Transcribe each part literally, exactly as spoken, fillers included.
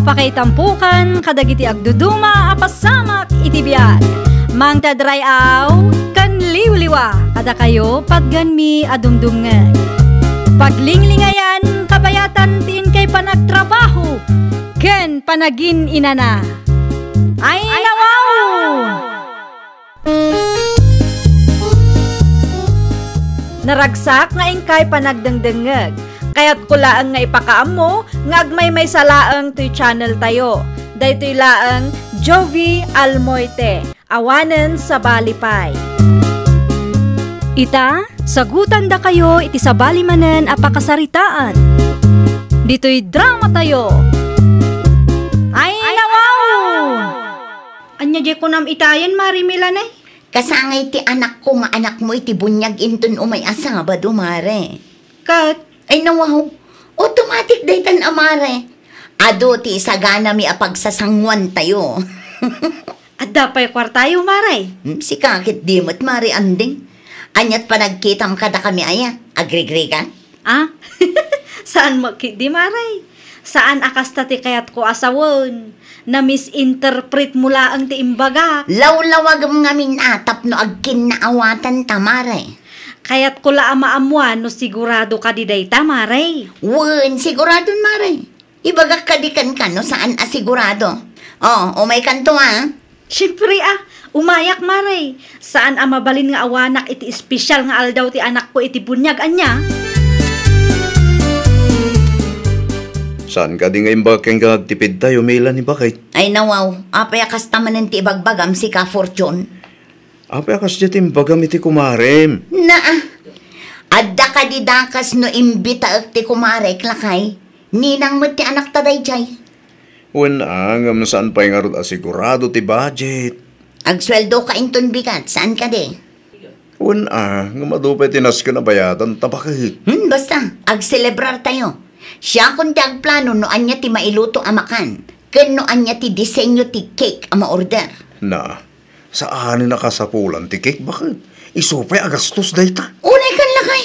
Pakaitampokan kadagiti agduduma a pasamak iti biag. Mangted ray-aw ken liwliwa kadakayo patgenmi a dumdumngeg. Paglinglingayan kabayatan ti inkay panagtrabaho ken panagin-inana. Ay, nawaw! Naragsak nga inkay panagdengdengngeg. Kayatko laeng nga ipakaammo nga agmaymaysa laeng toy channel tayo. Daytoy laeng Jovi Almoite, awanen sabali pay. Ita, sagutandakayo iti sabali manen a pakasaritaan. Ditoy drama tayo. Ay, nawaw! Ania diay kunam itayen, Mare Melanie? Kasangay ti anakko nga anakmo iti buniag inton umay a Sabado, Mare. Ket? Ay, nawaw. Automatic daytan a, Mare. Adu ti isaganami a pagsasanguan tayo. Adda pay kuartayo, Mare? Hmm, sika ket di met, Mare Anding. Aniat panagkitam kadakami aya? Agrigrigan? Ah? Saan met ketdi, Mare? Saan a kasta ti kayatko a sawen. Na-misinterpret mo laeng ti imbagak. Lawlawagem ngamin a tapno agkinnaawatan ta, Mare. Kayatko la a maammuan no sigurado kadi dayta, Mare. Wen, siguradon, Mare. Ibagak kadi kenka no saan a sigurado. O, umaykanto, a. Siempre, a. Umayak, Mare. Saan a mabalin nga awanak iti espesyal nga aldaw ti anakko iti buniag, ania? Saan kadi nga imbagak kenka nga agtipidtayo, Melanie, baket? Ay, nawaw. Apay a kasta manen ti ibagbagam, sika, Fortune? Apay a kasdiay ti imbagam iti kumarem? Naa. Adda kadi dakes no imbitaek ti kumarek, lakay? Ninang met ti anakta daydiay. Wen a, ngem saan pay ngarud a sigurado ti budget. Agsueldoka inton bigat, saan kadi? Wen a, ngem adu pay ti nasken a bayadan, ta baket. Hmm, basta, agselebrar tayo. Siakon ti agplano no ania ti mailuto a makan, ken no ania ti disenyo ti cake a ma-order. Na, saanen a kasapulan ti cake, baket? Isu pay a gastos dayta. Unay kan lakay.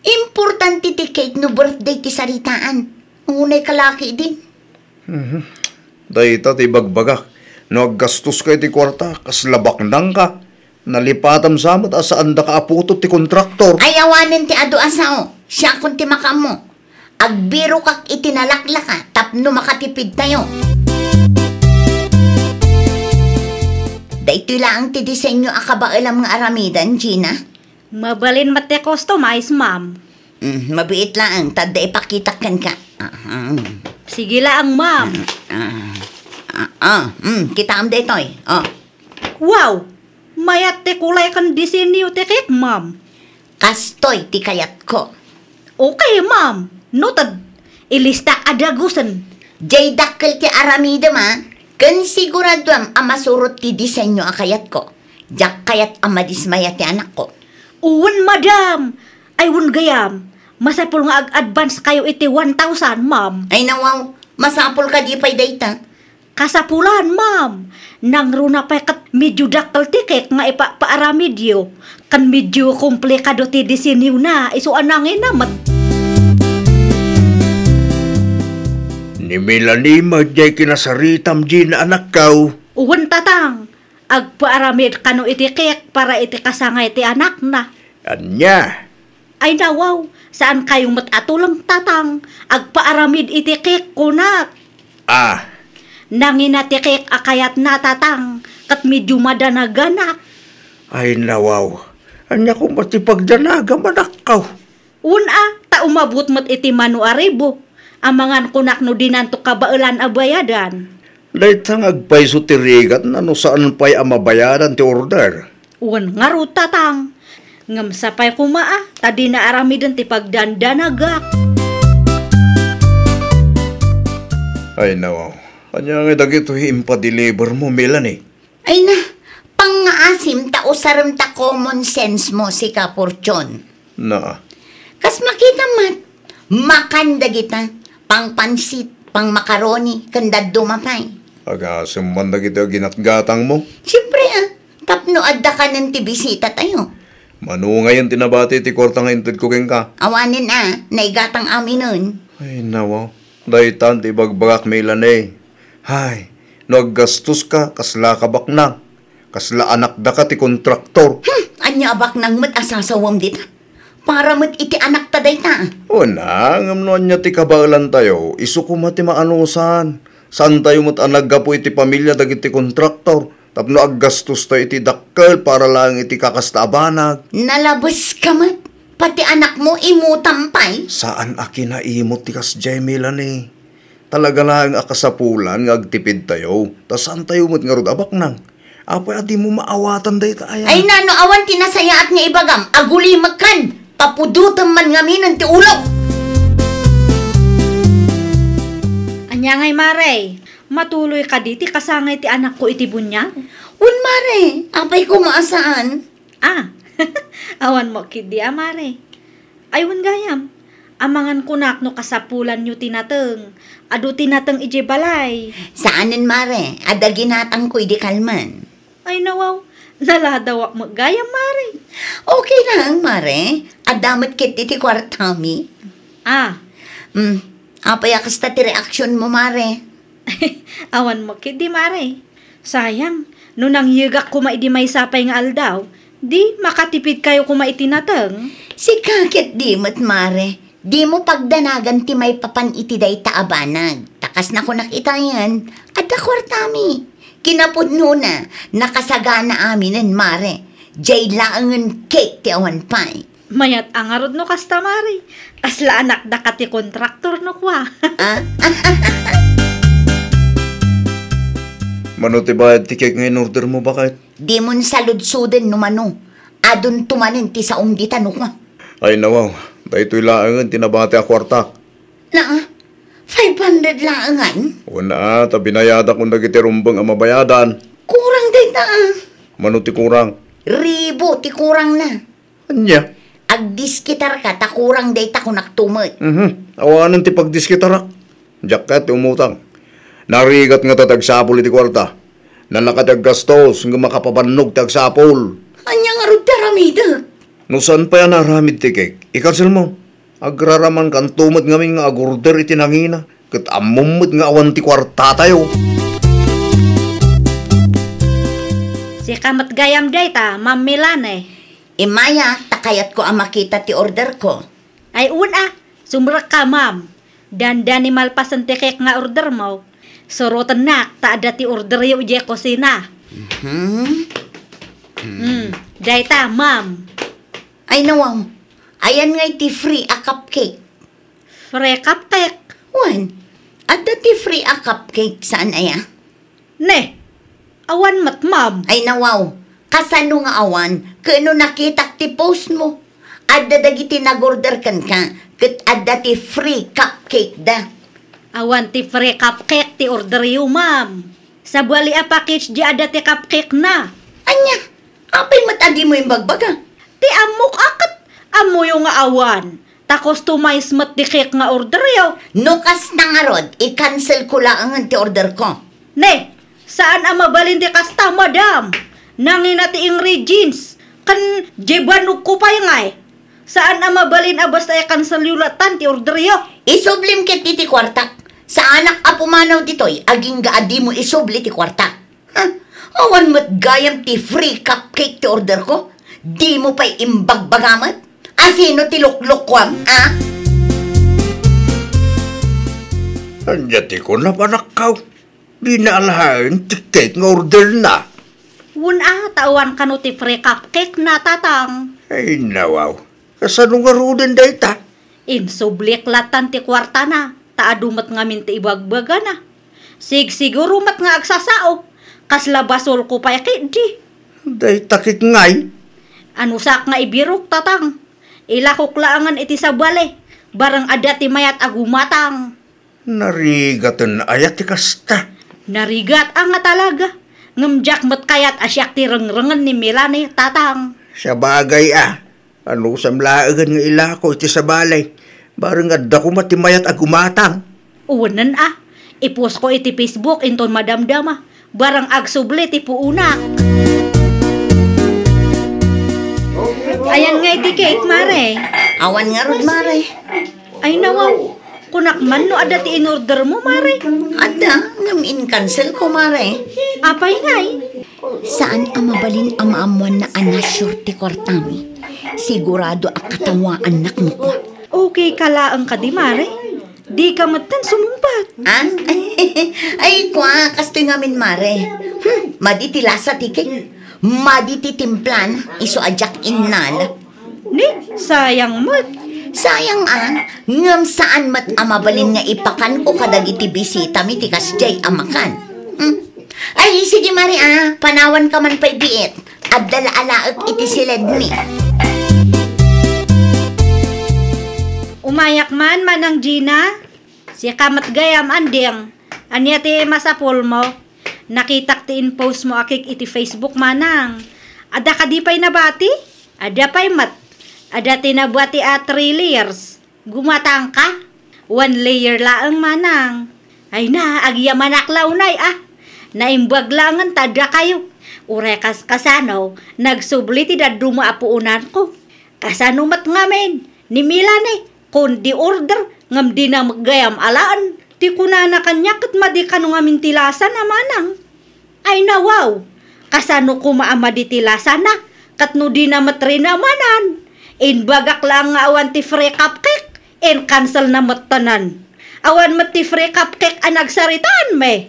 Importante ti cake no birthday ti saritaan. Unay ka laki din. Mhm. Dayta ti ibagbagak. No aggastoska iti kuarta, kasla baknangka. Nalipatam sa met a saandaka a putot ti kontraktor. Ay, awanen ti adu a sao. Siakon ti makaammo. Agbirokak iti nalaklaka tapno makatipidtayo. Daytoy laeng ti disenyo a kabaelam nga aramiden, Gina. Mabalin met ti customize, ma'am. Mm, mabiit laeng, ta adda ipakitak kenka. Aha. Sige laeng, ma'am. Ah, ah, ah, mm, kitaem daytoy. Oh. Wow! Mayat ti kulay ken disenyo ti cake, ma'am. Kastoy ti kayatko. Okay, ma'am. Noted. Ilistak a dagusen. Jay dakkel ti aramidem, a. Ken siguraduem a masurot ti disenyo a kayatko. Diak kayat a madismaya ti anakko. Wen, madam. Ay, wen gayam. Masapul nga ag-advance kayo iti one thousand, ma'am. Ay, nawaw. Masapul kadi pay dayta? Kasapulan, ma'am. Nangruna pay ket medyo dakkel ti cake nga ipapaaramidyo. Ken medyo komplikado ti disenyona, isu a nangina met. Ni Melanie met jay kinasaritam, Gina, anakko. Wen, tatang. Agpaaramid kano iti cake para iti kasangay ti anakna. Ania? Ay, nawaw, saan kayo met a tuleng, tatang. Agpaaramid iti cake, kunak. Ah. Nangina ti cake a kayatna, tatang, ket medyo madanaganak. Ay, nawaw, ania koma ti pagdanagam, anakko? Wen a, ta umabot met iti mano a ribu. Amangan kunak no dinanto kabaelan a bayadan. Dayta nga agpayso ti rigatna no saan pay a mabayadan ti order. Wen ngarud, tatang. Ngem sapay koma a, ta dina aramiden ti pagdandanagak. Ay, nawaw. Ania ngay dagitoy impadeliver mo, Melanie? Ay na, pangngaasim ta usarem ta common sense mo, sika, Fortune. Na. Kas makita met, makan dagita, pangpansit, pangmacaroni, ken dadduma pay. Agasem man dagiti aginatgatang mo? Siempre, a, tapno adda kanen ti bisita tayo. Mano ngayen ti nabati ti kuarta nga intedko kenka? Awanen a, naigatang aminen. Ay, nawaw. Daytan ti ibagbagak, Melanie. Hay, no aggastoska, kasla ka baknang. Kasla anakdaka ti kontraktor. Hmm, ania a baknang met a sasawem dita? Para met iti anakta dayta. Wen a, ngem no ania ti kabaelantayo, isu koma ti maanusan. Saantayo met a naggapu iti pamilia dagiti kontraktor tapno aggastostayo iti dakkel para laeng iti kakasta a banag. Nalabeska met. Pati anakmo, imutam pay. Saan a kinaimut ti kasdiay, Melanie. Talaga laeng a kasapulan nga agtipidtayo, ta saantayo met ngarud a baknang. Apay a dimo maawatan dayta aya? Ay, nano, awan ti nasayaat nga ibagam, agulimekkan, papudotem man ngaminen ti ulok. Ania ngay, Mare? Matuloy kadi ti kasangay ti anakko iti buniag? Wen, Mare, apay koma a saan? Ah, awan mo ketdi a, Mare. Ay, wen gayam, amangan kunak no kasapulanyo ti nateng. Adu ti nateng idiay balay. Saanen, Mare. Adda ginatangko idi kalman. Ay, nawaw. Naladawak met gayam, Mare. Okay lang, Mare. Adda met ketdi ti kuartami. Ah. Hmm. Apay a kasta ti reaksionmo, Mare? Awan mo ketdi, Mare. Sayang, no nangyegak koma idi maysa pay nga aldaw, di makatipidkayo koma iti nateng. Sika ketdi met, Mare, dimo pagdanagan ti maipapan iti dayta a banag. Ta kas nakunak itayen, adda kuartami. Kinapudnona, nakasagana aminen, Mare. Diay laengen cake ti awan pay. Mayat a ngarud no kasta, Mare. Kasla anakdaka ti kontraktor no kua. Ah? Mano ti bayad ti cake nga in-ordermo, baket? Dimon saludsoden no mano. Adunto manen ti saom dita no kua. Ay, nawaw. Daytoy laengen ti nabati a kuartak. Na, five hundred laengen? Wen a, ta binayadakon dagiti rumbeng a mabayadan. Kurang dayta, ah. Mano ti kurang? Ribu ti kurangna. Ania? Agdiskitarka ta kurang dayta kunakto met. Mhm. Awanen ti pagdiskitarak. Diak kayat ti umutang. Narigat ngata ti agsapul iti kuarta. Nalaka ti aggastos, ngem makapabannog ti agsapul. Ania ngarud ti aramidek? No saan pay a naaramid ti cake, i-cancelmo. Agraramankanto met ngamin nga agorder iti nangina, ket ammom met nga awan ti kuartatayo. Sika met gayam dayta, Ma'am Melanie. Immaya, ta kayatko a makita ti orderko. Ay, wen a, sumrekka, ma'am. Dandani malpasen ti cake nga ordermo. Surotennak ta adda ti orderyo idiay kusina. Mhm. Hmm, dayta, ma'am. Ay, nawaw. Ayan ngay ti free a cupcake? Free cupcake? Wen, adda ti free a cupcake, saan aya? Ne, awan met, ma'am. Ay, nawaw. Kasano nga awan? Ket no nakitak ti postmo, adda dagiti nag-order kenka, ket adda ti free cupcake da. Awan ti free cupcake ti orderyo, ma'am. Sabali a package diay adda ti cupcakena. Ania? Apay met a dimo imbagbaga? Ti ammok a ket ammoyo nga awan. Ta customize met ti cake nga orderyo. No kasta ngarud, i-cancelko laengen ti orderko. Ne, saan a mabalin ti kasta, madam. Nangina ti ingredients. Ken diay bannogko pay ngay. Saan a mabalin a basta i-cancelyo latan ti orderyo. Isublim ketdi ti kuartak. Saanak a pumanaw ditoy, agingga a dimo isubli ti kuartak. Ha? Awan met gayam ti free cupcake ti orderko? Dimo pay imbagbaga met? Asino ti luklukuam, a? Ania ti kunam, anakko? Dina alaen ti cake nga orderna. Wen a, ta awan kano ti free cupcakena, tatang. Ay, nawaw. Kasano ngaruden dayta? Insublik latan ti kuartana, ta adu met ngamin ti ibagbagana. Sigsiguro met nga agsasao, kasla basolko pay ketdi. Dayta ket ngay? Anusak nga ibirok, tatang. Ilakok laengen iti sabali, bareng adda ti mayat a gumatang. Narigaten aya ti kasta? Narigat a nga talaga. Ngem diak met kayat a siak ti rengrengen ni Melanie, tatang. Sabagay a, anusam laengen nga ilako iti sabali, bareng adda koma ti mayat a gumatang. Uwenen a, ipost ko iti Facebook inton madamdama, bareng agsubli ti puonak. Ayan nga iti cake, Mare. Awan ngarud, Mare. Ay, nawaw. Kunak man no adda ti in-order mo, Mare. Adda, ngem in-cancel ko, Mare. Apay ngay? Saan a mabalin a maammoanna a na-sure ti kuartami. Sigurado a katawaannak no kua. Okay ka laeng kadi, Mare? Di ka metten sumungbat. Ah? Ay, kua, kastoy ngamin, Mare. Hmm, madi ti lasa ti cake. Madi ti timplan, isu a diak innala. Ni, sayang met. Sayang a, ngem saan met a mabalin nga ipakanko kadagiti bisitami ti kasdiay a makan. Hmm? Ay, sige, Mare, a, panawanka man pay biit. Adda la alaek iti siledmi. Umayak man, Manang Gina. Sika met gayam, Anding. Ania ti masapulmo? Nakitak ti in-post mo a cake iti Facebook, Manang. Adda kadi pay nabati? Adda pay met. Adda ti nabati a three layers. Gumatangka? One layer laeng, Manang. Ay na, agyamanak la unay, a. Naimbag laengen ta adda kayo. Uray kas-, kasano, nagsubli ti dadduma a puonanko. Kasano met ngamin, ni Milane, kundi order, ngem dina met gayam alaen. Ti kunana kaniak ket madi kano ngamin ti lasana, Manang. Ay, nawaw! Kasano koma a madi ti lasana? Ket no dina met rinamanan, imbagak laeng nga awan ti free cupcake, in-cancel na met tanan. Awan met ti free cupcake a nagsaritaan, me.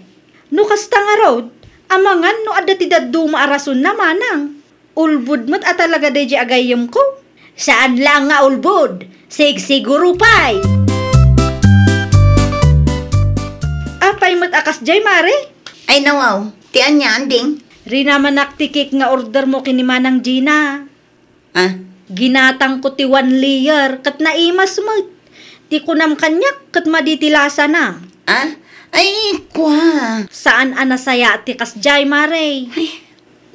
No kasta ngarud, amangan no adda ti dadduma a rasonna, Manang. Ulbod met a talaga daydiay a gayyemko. Saan laeng nga ulbod, sigsiguro pay. Apay met a kasdiay, Mare? Ay, nawaw. Ti ania, Anding? Rinamanak ti cake nga order mo ken ni Manang Gina. Ah? Ginatangko ti one layer, ket naimas met. Ti kunam kaniak, ket madi ti lasana. Ah? Ay, kua. Saan a nasayaat ti kasdiay, Mare? Ay,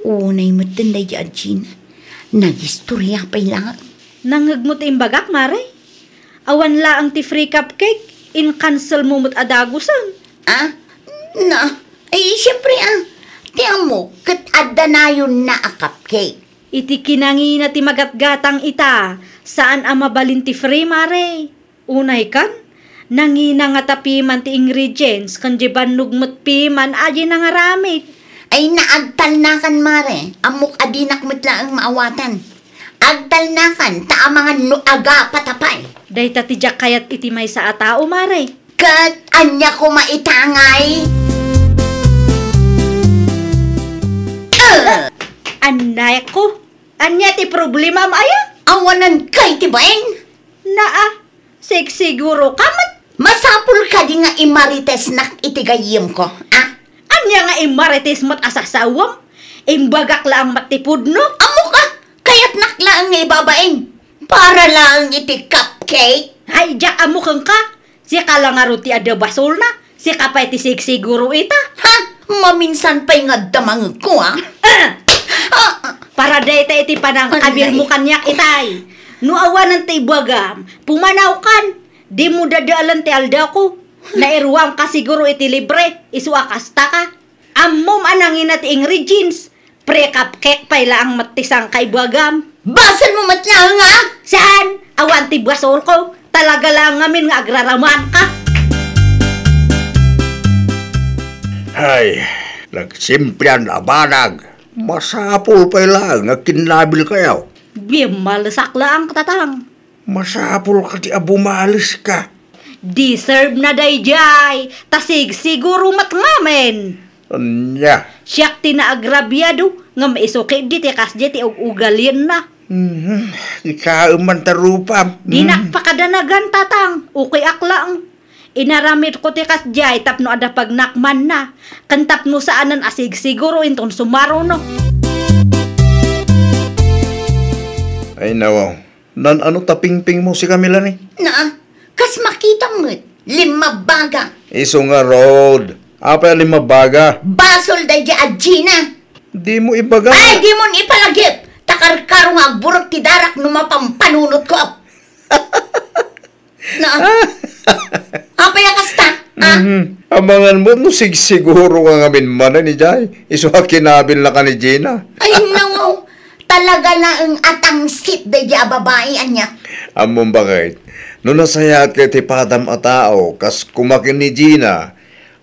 unay metten daydiay a Gina. Nagistorya pay laeng. Nangngegmo ti imbagak, Mare? Awan laeng ti free cupcake, in-cancel mo met a dagusen. Ah? Na, ay, siyempre, a. Ti ammok, ket adda nayonna a cupcake. Iti kinangina ti magatgatang ita, saan a mabalin ti free, Mare. Unay kan, nangina ngata piman ti ingredients ken diay bannog met piman a diay nangaramid. Ay, naagtalnakan, Mare. Ammok a dinak met laeng maawatan. Agtalnakan, ta amangan no agapata pay. Dayta ti diak kayat iti maysa a tao, Mare. Ket ania koma ita ngay? Ah! Annayko, ania ti problemam aya? Awanan kay ti bain? Naa, sigsiguro ka met. Masapul kadi nga imaritesnak iti gayyemko, a? Ania nga imarites met a sasawem? Imbagak laeng met ti pudno. Ammok a, kayatnak laeng nga ibabain. Para laeng iti cupcake. Ay, diak ammo kenka. Sika la ngarud ti adda basolna. Sika pay ti sigsiguro ita. Ha? Maminsan pay nga adda mangegko, a? Ah! Ah, ah. Para dayta iti panangkabilmo kaniak itay. No awanen ti ibagam, pumanawkan. Dimo dadaelen ti aldawko. Nairuamka siguro iti libre, isu a kastaka. Ammom a nangina ti ingredients. Pre-cupcake pay laeng met ti sangkaibuagam. Basolmo met laeng, a? Saan? Awan ti basolko. Talaga laeng ngamin nga agraramanka. Hay, nagsimplian a banag. Masapul pay laeng nga kinnabilkayo. Bimalesak laeng, Tatang. Masapul kadi a bumaleska. Deserve na daydiay, ta sigsiguro met ngamin. Ania? Siak ti naagrabiado, ngem isu ketdi ti kasdiay ti ug-ugalienna. Mhm. Ikaem man ta rupam. Dinak pakadanagan, Tatang. Okay ak laeng. Inaramidko ti kasdiay tapno adda pagnakmanna, ken tapno saanen a sigsiguro inton sumaruno. Ay, nawaw. Nan-ano ta pingpingmo, sika, Melanie? Naa, kas makitam met, limmabaga. Isu ngarud. Apay a limmabaga? Basol daydiay a Gina. Dimo ibaga. Ay, dimon ipalagip. Ta karkaro nga agburek ti darak no mapampanunotko. Na. Apay a kasta? Ah? Mhm. Amangan met no sigsiguro ka ngamin manen idiay. Isu a kinabilnaka ni Gina. Ay, nawaw. Talaga laeng a tangsit daydiay a babai, ania. Ammom baket, No nasayaat ka iti padam a tao, kas koma ken ni Gina,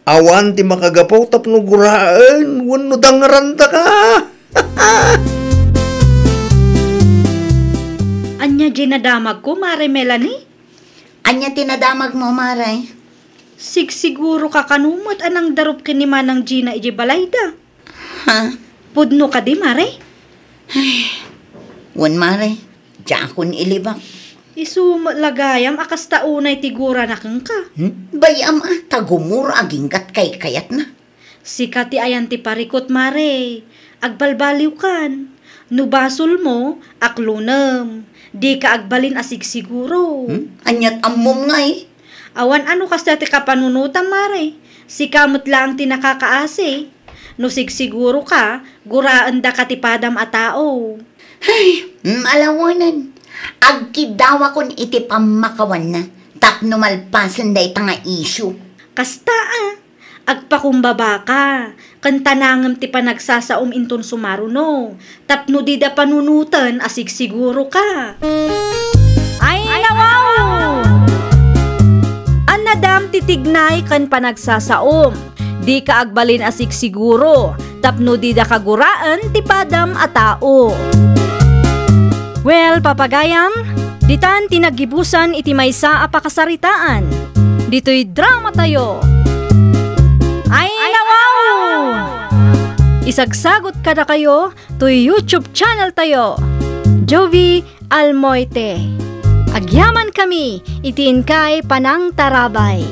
awan ti makagapu tapno guraen wenno dangrandaka. Ania diay nadamagko, Mare Melanie? Ania ti nadamagmo, Mare? Sigsiguro ka kano met a nangdarup ken ni Manang Gina idiay balayda. Ha? Pudno kadi, Mare? Ay, wen, Mare, diakon ilibak. Isu met la gayam a kasta unay ti gurana kenka. Hmm? Bay-am a, ta gumura aginggat kaykayatna. Sika ti ayan ti parikut, Mare. Agbalbaliwkan. No basolmo, aklonem. Dika agbalin a sigsiguro. Hmm? Aniat ammom ngay? Awan a no kasta ti kapanunotam, Mare. Sika met laeng ti nakakaasi. No sigsiguro ka, guraendaka ti padam a tao. Ay, malawanan. Agkiddawakon iti pammakawanna tapno malpasen dayta nga isyu. Kasta a, agpakumbabaka, ken tanangem ti panagsasaom inton sumaruno, tapno dida panunoten a sigsiguro ka. Ay, nawaw! Annadam ti tignay ken panagsasaom. Dika agbalin a sigsiguro, tapno dida kaguraen ti padam a tao. Well, papagayam, ditan ti naggibusan iti maysa a pakasaritaan. Ditoy drama tayo. Ay, nawaw! Isagsagot kadakayo toy YouTube channel tayo, Jovie Almoite. Agyaman kami iti inkay panangtarabay.